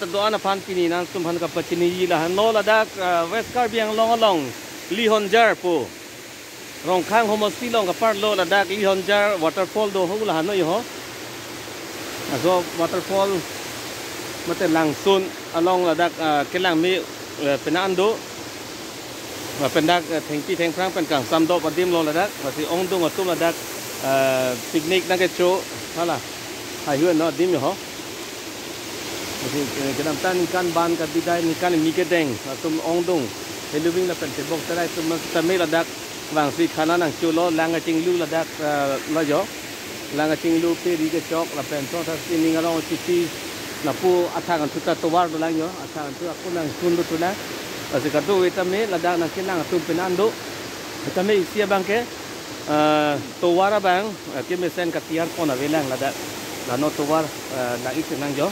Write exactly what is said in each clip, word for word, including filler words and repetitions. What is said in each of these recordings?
Do-an aphan pini nangtumphan kapachiniji lahenlo ladak, ah, West Karbi Anglong along Lihonjar pu Rongkhang homosti along kaparlo ladak Lihonjar waterfall do ho lahenlo ho. Laso waterfall mate langsun along ladak, ah, kelang me, eh, penang an do. Lapen dak, eh, thengpi thengphrang pen kangsam dop adim lo ladak. Lasi ongdung atum ladak, eh, picnic nangkecho hala haihui anlo adim ho. Lasi, eh, kedamtang ningkan ban kabidai ningkan kimi kedeng atum ongdung Halloween lapen tebok terai atum tame ladak vangsi khana nangcholo lang kachinglu ladak, eh, lo jo. Lang kachinglu pe ri kechok lapen so thasi ning arong chipi lapu athak antu ta tovar dolang jo. Athak antu ako nangsun do tulang. Lasi kadokave tame ladak nangkelang atum penang an do. Tame isi abang ke, eh, tovar abang, eh, kemesen katiyar pon avelang ladak. Lano tovar, eh, nang-ik nang jo.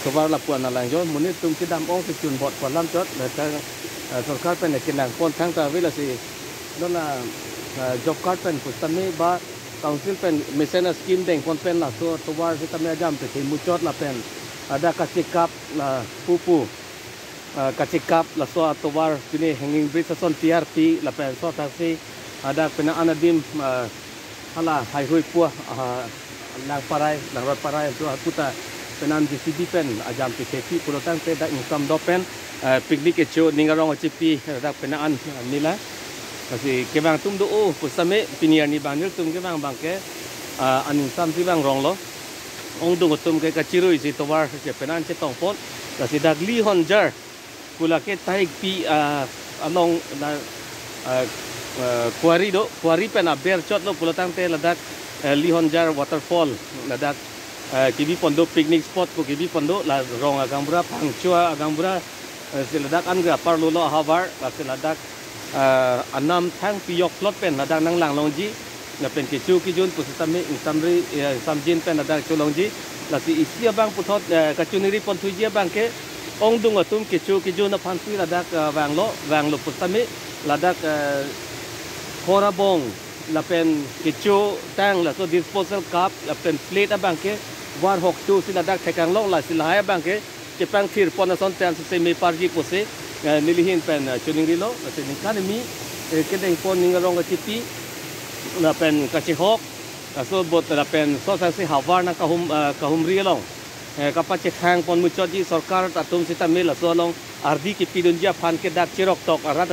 Tovar lapu-an nanglang jo. Monit atum kedam ong kechun bot pu alam chot. Ladak, eh, sorkar pen kelang pon thangta ave lasi. Dona, eh, job card pen pusitame ba council pen mesen a-scheme dengpon pen laso tovar sitame ajam pethe muchot lapen ada kachekap la pupu, eh, kachekap laso atovar pine hanging bridge ason tiyarpi lapen so thasi ada penang an adim, eh, hala haihui pu, ah, lang parai, lang rot parai antu aputa penang J C B pen ajam pithepi pulo tangte dak ingsam dop pen, eh, picnic kecho ning arong achipi dak penang an, eh, nila. Lasi kevang atum do o pusitame pini arni bang nelitum kevang abang ke, ah, aning samsi vang ronglo. Ongdung atum ke kachirui si tovar si penang an chetong pon. Lasi dak Lihonjar pu lake taikpi, ah, along la, ah, ah, quarry do, quarry pen aber chotlo pulo tangte ladak, eh, Lihonjar waterfall ladak, eh, kebi pon do picnic spot pu kebi pon do la rong agaonbura Phangcho agaonbura, eh, si ladak an ke aparlo lo ahavar lasi ladak, eh, anam thang piyok plot pen ladak nanglang longji. Lapen kecho kejun pusitame ingsamri, eh, ingsamjin pen ladak cholongji. Lasi isi abang puthot, eh, kachiningri pon thuji abang ke ongdung atum kecho kejun aphansi ladak, eh, vanglo, vanglo pusitame ladak, eh, khor abong lapen kecho tang laso disposal cup lapen plate abang ke var hokcho si ladak thekang long lasi lahai abang ke kepangthir pon ason ten sese me parji pusi, eh, nelihin pen, eh, chiningrilo, lasi ningkan kimi, eh, kedeng pon ning arong kachipi, lapen kachehok, laso bot lapen so thasi havar nangkahum, eh, kahumri along, eh, kapachethang pon muchotji sorkar atum sitame laso along ardi kepidunji aphan ke dak chirok tok arat